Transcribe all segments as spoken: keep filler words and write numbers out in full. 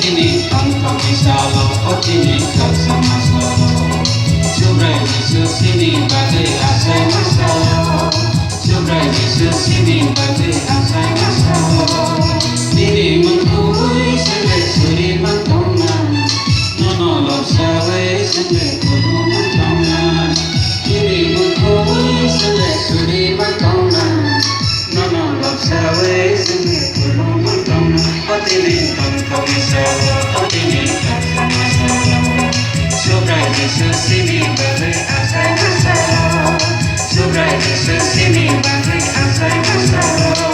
Chini tongthokni salo, o chini khakchangma salo. Subrai Jisu chini bagwi achaima salo. Subrai Jisu chini bagwi achaima salo. Nini mungkhui chwngno suri mantongna. Nono lobsawi chwngno khulumwi tongna. Nini mungkhui chwngno suri mantongna. Nono lobsawi chwngno khulumwi tongna. Hotini tongthokni salo, hotini tongthokni salo. Subrai Jisu chini bagwi achaima salo. Subrai Jisu chini bagwi achaima salo.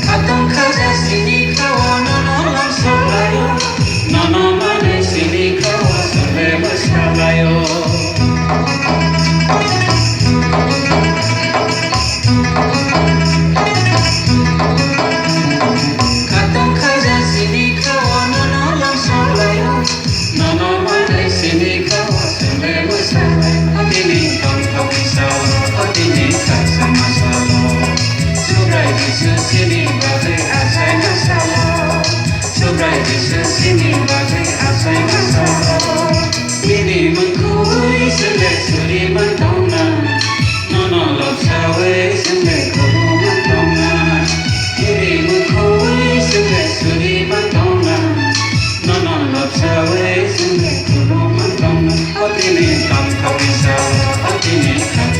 Khatong khaja sini kha-o nono lamsok lai-o, nono manwi sini kha-o sole bwsa lai-o. Khatong khaja sini kha-o nono lamsok lai-o. Nono manwi sini kha-o sole bwsa lai-o. Hotini tongthokni salo, hotini khakchangma salo. Subrai Jisu chini bagwi achaima salo. Subrai Jisu chini bagwi achaima salo. Nini mungkhui chwngno suri mantongna. Nono lobsawi chwngno khulumwi tongna. Nini mungkhui chwngno suri mantongna. Nono lobsawi chwngno khulumwi tongna. Hotini tongthokni salo, hotini khak